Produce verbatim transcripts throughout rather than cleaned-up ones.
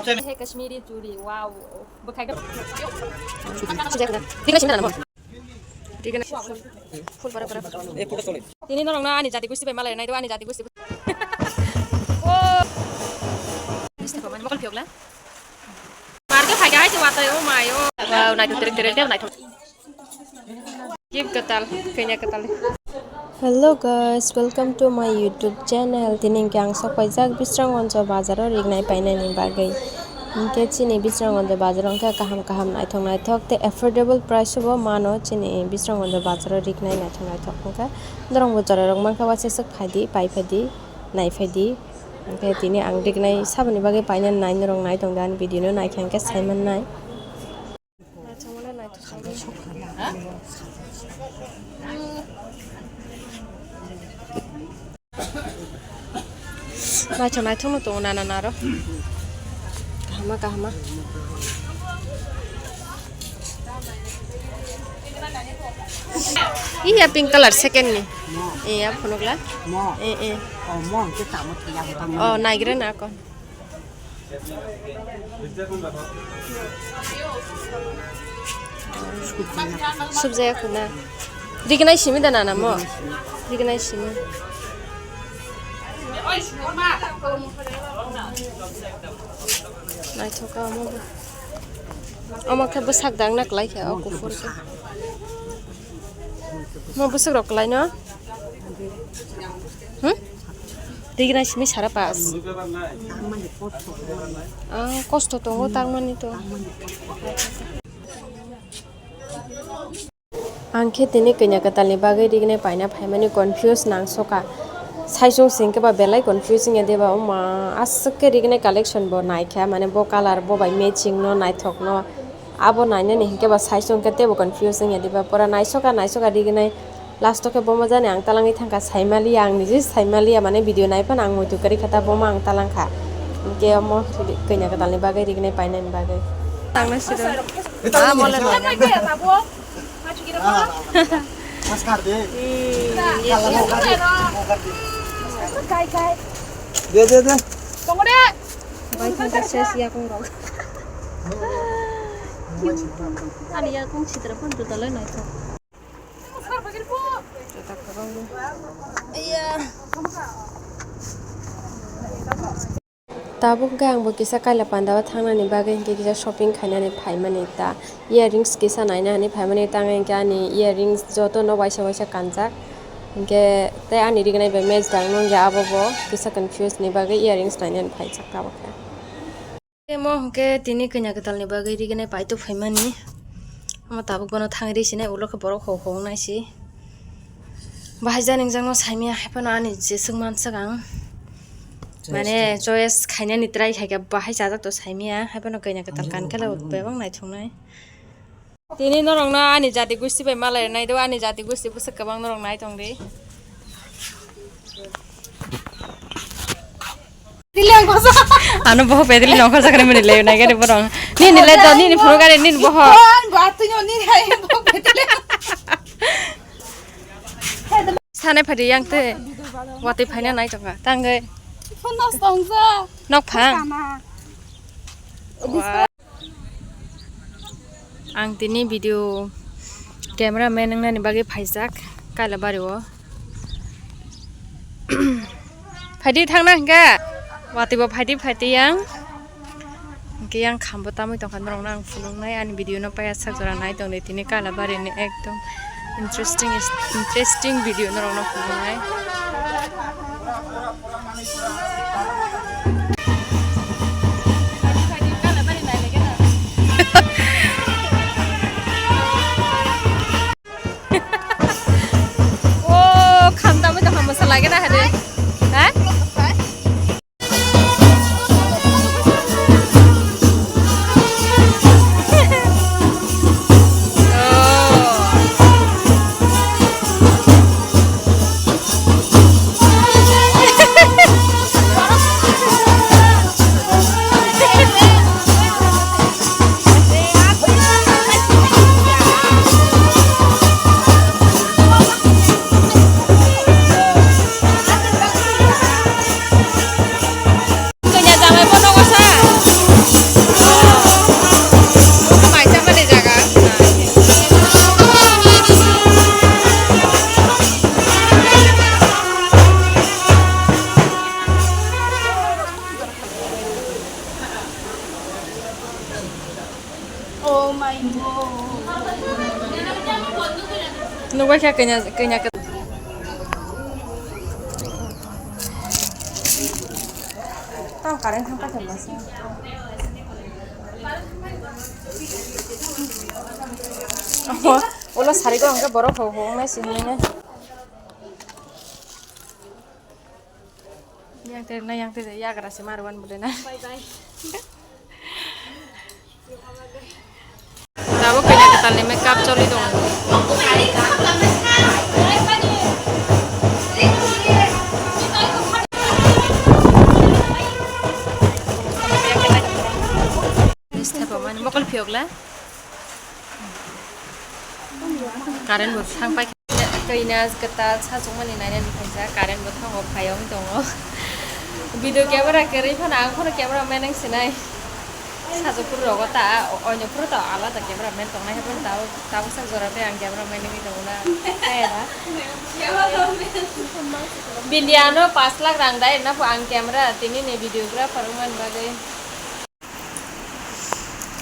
Hey, Kashmiri churi, wow. Bwkhai ka. Tigna simi dana mo. Tigna. Full para para. Tini norok na ani jati gusti bai malai nai do ani jati gusti. Oh. Mokol phiokla. Marke phai ga hai se watai o mai o. Wow, nai to terek terek de nai to. Give katal, kanya katal. Hello guys, welcome to my YouTube channel. Tini hwnkhe ang sok paijak Bisranggonjo bazaro rignai painani bagwi. Hwnkhe chini Bisranggonjo bazaro hwnkhe kaham kaham naithok naithok tei affordable price o bo mano chini Bisranggonjo bazaro rignai naithok naithok hwnkhe norokbo jorarok mankha waisa swk phaidi, pai phaidi, nai phaidi. Hwnkhe tini ang rignai saboni bagwi painani nai norok nai tongdi ani video no naikha hwnkhe saimannai. Naithok naithok no tongo nana naro. Kahama kahama. Iya pink color second ni. Iya phunukla. Mo. Eh eh. Oh mo ke tamo tiya. Oh naigra na kon. Subjaya khuna. Rignai simi da nana mo? Rignai simi. Naithoka omo bo. Omo khe bwsak dang na kwlai khe o kuphur khe. Mo bwswk rok kwlai no? Hmm? Rignai simi sara pas. Ah, kosto tongo tangmani to. Ang khe tini kanya kwtalni bagwi rignai paina phaimani confuse nangsoka. Saisung singkhe ba belai confuse wngya deba, oma aswk khe rignai collection bo naikha, mane bo color bo bai matching no naithok no. Abo nainani hinkhe ba size wngkhe teibo confuse wngya diba, pura naisoka naisoka rignai. Last o khe bomo jani ang talangwi thangkha, saimaliya, ang niji saimaliya, mane video naiphano ang muitu kwrwi kha ta bomo ang talangkha. Hinkhe omo kanya kwtalni bagwi rignai painani bagwi. Tangna siro. Ah, mole no. Namaskar de. Hmm, iya, iya. De, de, de. Bai thangkha ses yakung rok. Ani yakung sitra pun juta lai naithok. Juta kwbangma. Iya. Tabuk khe ang bo kisa kaila panda o thangnani bagwi hinkhe kisa shopping khainani phaimani ta. Earrings kisa naina hinwi phaimani ta, hinkhe ani earrings jotono waisa waisa kanjak. Hinkhe tei ani rignai bai match dang nung ya abo bo kisa confuse ni bagwi earrings nainani phaijak tabuk khe. Temo hwnkhe tini kanya kwtalni bagwi rignai paito phaimani. Omo tabuk bono thangwi risinai ulo khe borok ho ho wngnai si. Bahai jani jangno saimya haiphano ani jeswk manswk ang. Mane choice khainani try khaikha bahai chajak to saimya haiphano kanya kwtal kankhe bebak naithoknai. Tini norokno ani jati gusti bai malai nai do, ani jati gusti bwswk kwbang norok nai tong di. Ano boho pedili nongkhor jakani mani le nai gani borong. Nini le do, nini phuru gani nini boho. Sanai phadi yang te. Watwi phaina nai tongkha. Tangwi. Phone nosto ongja. Nok phang. Wah. Ang tini video camera man wngnani bagwi phaijak Kailabari o. Phaidi thangna hwnkha. Watwi bo phaidi phaidi yang. Hwnkhe yang khambo tamwi tongkha norokno ang phunuknai ani video no paiya sak jora nai tongdi tini Kailabari ni ekdom interesting is, interesting video norokno phunuknai. O khamtamwi tongkha mosa lagena hade. Ha? Koi kha kanya, kanya ka. Tang current thang paikha masa. Oho, ulo sari ko angke borok ho ho nai sini ne. Yang te na yang te yagra se maruan bole na. Bye bye. Tabuk kanya kwtalni makeup choli tongo. Step mani mokol phiyokla. Current bo thang pai. Kanya kwtal sa chukmani nainani phaisa, current bo thango phai wng tongo. Video camera kwrwi phano ang phano camera man wng sinai. Sajwk phuru rogo ta, oino phuru ta alada camera man tongnai, haphano tabuk, tabuk sak jora tei ang camera man wngwi tongo na. Kaya da? Bini ano pash lakh rang dai, na pho ang camera, tini ni videographer wngmani bagwi.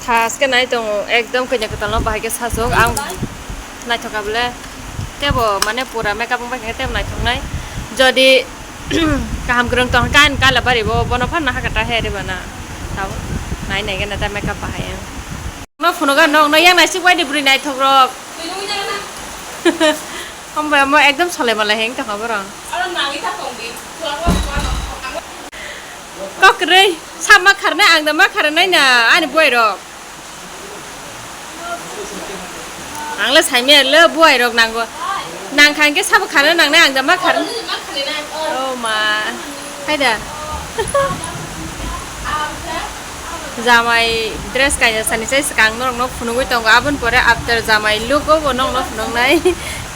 Thaske nai tongo, ekdom kanya kwtalno bahai khe sachuk. Ang naithok kha bole, tebo mane pura makeup wngbai khe tebo naithoknai. Jodi kaham kwrwng tong kha, ani kala bari bo, bono phano hakhe ta he rwbana. Tabo nai nai gana ta makeup bahai ang. No phunugo, no, no yang naisik bai ni bwrwi naithok rok. Hambai omo ekdom solai malai heng tongkha borok. Kok kwrwi, sa ma kharnai, ang da ma kharnai na, ani buai rok. Ang le saimaya le buai rok nango. Nang kha hwnkhe sabo kharna nangnai, ang da ma kharnai. Oh ma. Hai da. Jamai dress kaisa sani chai swkang norokno phunugwi tongo, aboni pore after jamai look o bo norokno phunuknai.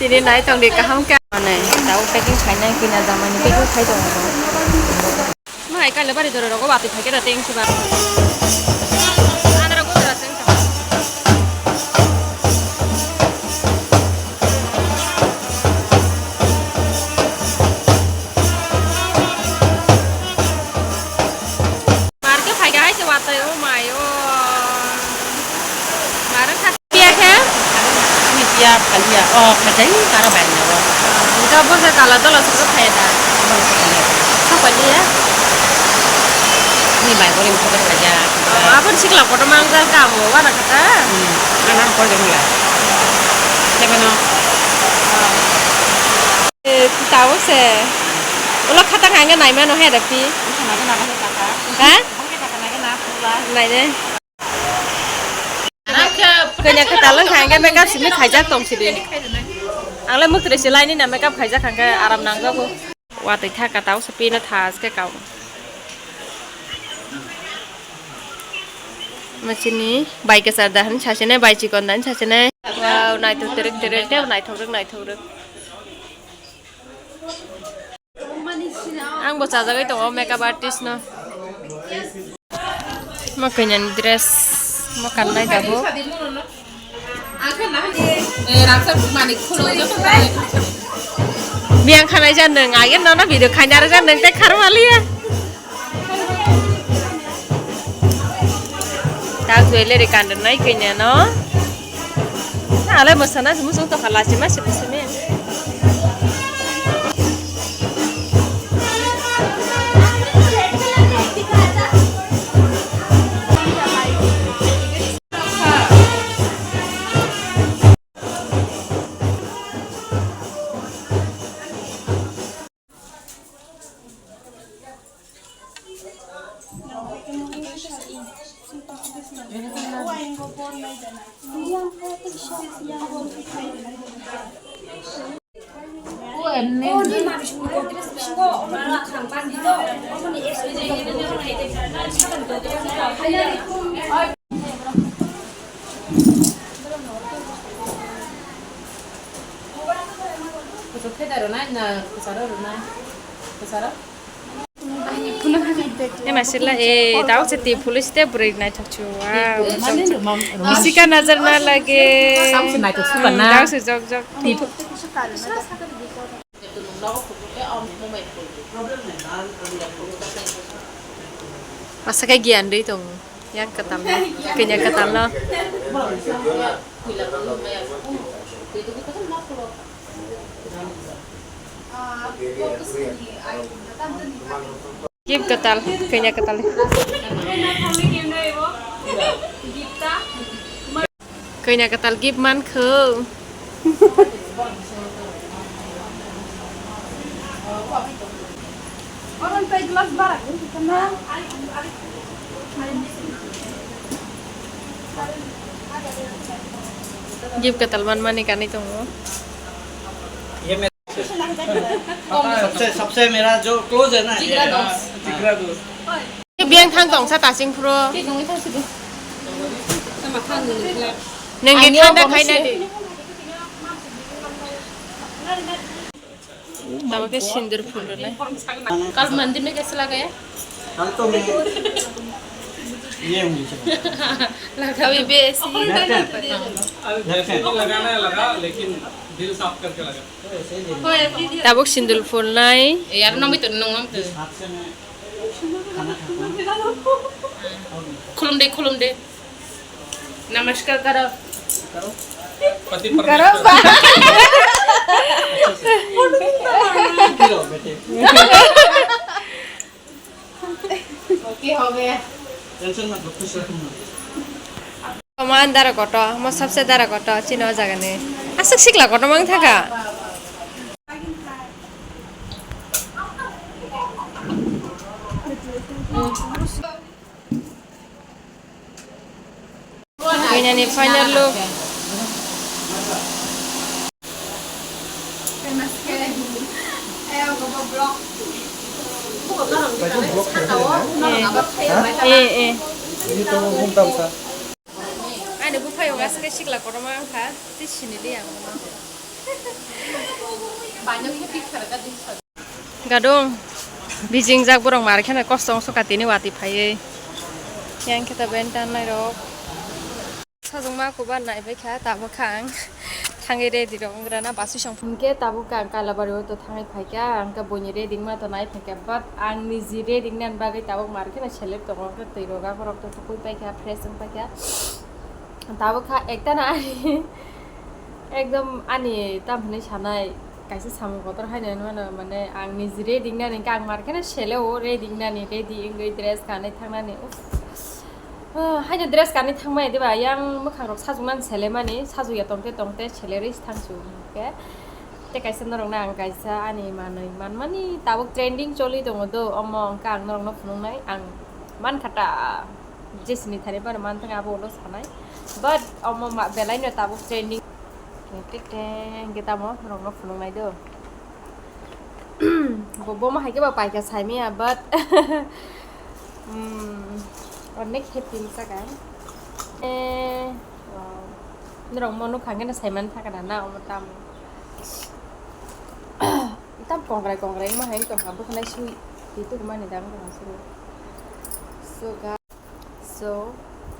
Tini nai tongdi kaham khe. Mane, tabuk packing khainai, kina jamaini packing khai tongo. Mahai kailabari doro rogo watwi phaikhe da teng sibar. Andra gudra teng. Marke phaikha hai se watwi, oh my, oh. Marang kha piya khe? Ni piya phalia, oh, khatai tara bai na, oh. Ga bo se kala dola se phai da. Sa phalia. Ni bai gore ko phalia. Oh, abon sikla koto mangjal ka bo, wana kata. Hmm, anan ko jong la. Sebeno. Eh, tao se. Ulo khata khange naimano he da pi. Khana khana he kaka. Ha? Khana khana he na pula. Naine. Kanya kwtal wng kha hwnkhe makeup simi khaijak tong sidi. Ang le mwkhwtwrwi se laini na makeup khaijak hwnkhe aram nangjago. Watwi tha ka tao se pino tha aske kao. Machini bai kwchar da hwn sachene, bai chikon da hwn sachene. Wow, naithok twrwk twrwk tei naithok rwk naithok rwk. Ang bo chajagwi tongo makeup artist no. Mo kanya ni dress mo kannai da bo. Biyang khanai jan nung, age nono video khaina rw jan nung tei kharmaliya. Tak jewelry kan rwnai kanya no. Alai masana se musuk tokha lachima se musime. Kuchuk khe da rwnai na kwcharo rwnai? Kwcharo? Ema sila, eh, tao se ti police te bwrwi naithok chu. Wow. Kisi ka nazar na lage. Tao se naithok suka na. Hmm, tao se jok jok. Ti. Masa khe giyan dwi tongo. Yang kwtal no. Kanya kwtal no. Puila puila maya. Twi twi khe ma pulo. Gift kwtal, kanya kwtal. Kanya kwtal gift mankho. Gift kwtal manmani kanwi tongo. सबसे सबसे मेरा जो क्लोज है ना, जिगरा दोस्त। जिगरा दोस्त। Biyang thang tong sa tasing phuro. Nengge thanda khai na di. Tamo ke sindur phul rwnai. कल मंदिर में कैसे लगा है? हम तो मैं ये हूँ। लगा भी बेसी। अभी लगाना है लगा, लेकिन दिल साफ करके लगा। Tabuk sindur phulnai. Yar nangbai to nang nang to. Khulum de, khulum de. Namaskar karo. पति परमेश्वर। Tension mat, खुश रखूंगा। Omo ani dara koto, omo sabse dara koto, chini o jaga ni. Aswk sikla koto mang thaka. Kanya ni final look. Eh, eh. Ani buphai wngkha, sikla kotorma wngkha, tei sinili ang bono. Gadung, bijing jak borok mar kheno kosto wngsuka tini watwi phaiwi. Yang khe ta ben tan nairok. Sajwkma kubar naibaikha, tabukha ang thangwi ready rok wngwrana bus song. Hinkhe tabukha ang Kailabari o to thangwi phaikha, ang khe buini ready wngma to nai phaikha, but ang niji ready wngnani bagwi tabuk mar kheno selek tongo, hwnkhe twi rok akhorok to tukui paikha, fresh wng paikha. Tabukha ekta na ani ekdom ani tamo hinwi sanai kaisa samung kotor haino hinmano, mane ang niji ready wngnani hwnkhe ang mar kheno sele o ready wngnani, ready wngwi dress kanwi thangnani, uff. Ah, haino dress kanwi thangmaya diba, yang mwkhang rok sajwknani selemani, sajwkya tongte tongte selerwi thangsu hwnkhe. Tei kaisa norokno ang kaisa ani manwi manmani tabuk trending choli tongo do, omo hwnkhe ang norokno phunuknai, ang mankha ta jesini thani bono manthang abo ulo sanai, but omo ma-, belaino tabuk trending. Teng teng teng hwnkhe tamo norokno phunuknai do. Bo, bomo hai khe ba paikha saimaya, but, mm, onek happy wngkha ang. Eh, wow. Norok mo nukha hwnkhe no saiman thaka na, na omo tamo. Tam kongrai kongrai wngma hai tongkha, bwkhanai sui twi tukumani da wngkha sini. So, ga-, so,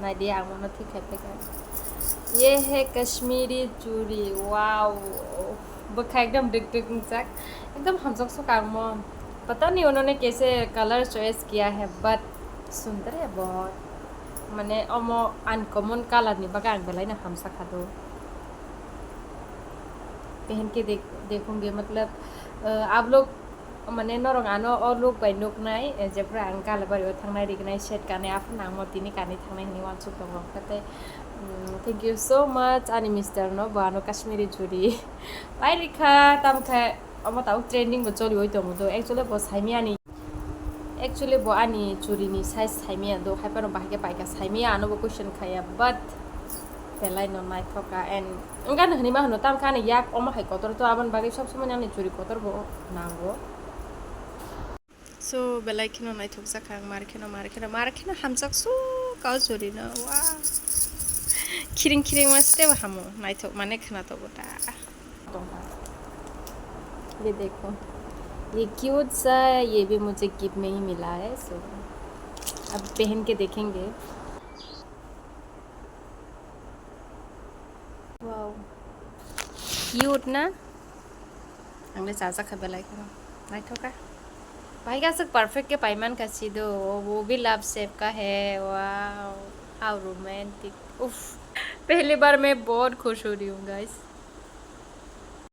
naidi ang mono thik khai phaikha. Ye hai Kashmiri churi, wow. Bwkha ekdom dik dik wngjak. Ekdom hamjak sukha ang mo. Pata nahi unhone kaise color choice kiya hai, but sundar hai bahut. Mane omo uncommon color ni bagwi ang belai no hamsa kha do. Pehen ke dek-, dekhunge, matlab, eh, ablok, mane, norok ano o look bai nuknai, eh, jephru ang Kalabari o thangnai, rignai, set kanwi, aphano ang mo tini kanwi thangnai hinwi uansuk tongo. Hwnkhe tei, mm, thank you so much ani mister no, bo ano Kashmiri churi pai rikha, tamkhe omo tabuk trending bo choliwi tongo do. Actually bo saimiyani. Actually bo ani churi ni size saimaya do, haiphano bahai khe paikha saimaya, ano bo question khaya, but belai no naithok kha, and wngkha no hinwi ma hwno, tamkhe ani yak omo hai kotor to, aboni bagwi sob somoi ani churi kotor bo nango. So belai kheno naithok jakha ang, mar kheno, mar kheno, mar kheno hamjak sukha o churi no, wow, khiring khiring ma se teibo hamo, naithok mane khwnatok bo ta. ये देखो, ये क्यूट सा है, ये भी मुझे गिफ्ट में ही मिला है, सो अब पहन के देखेंगे। Wow, क्यूट ना? Ang le chajakha belai kheno. Naithok kha. Pai kha swk perfect khe paiman kha si do. Wo bhi love shape ka hai. Wow, how romantic. Uff. पहली बार मैं बहुत खुश हो रही हूँ, guys.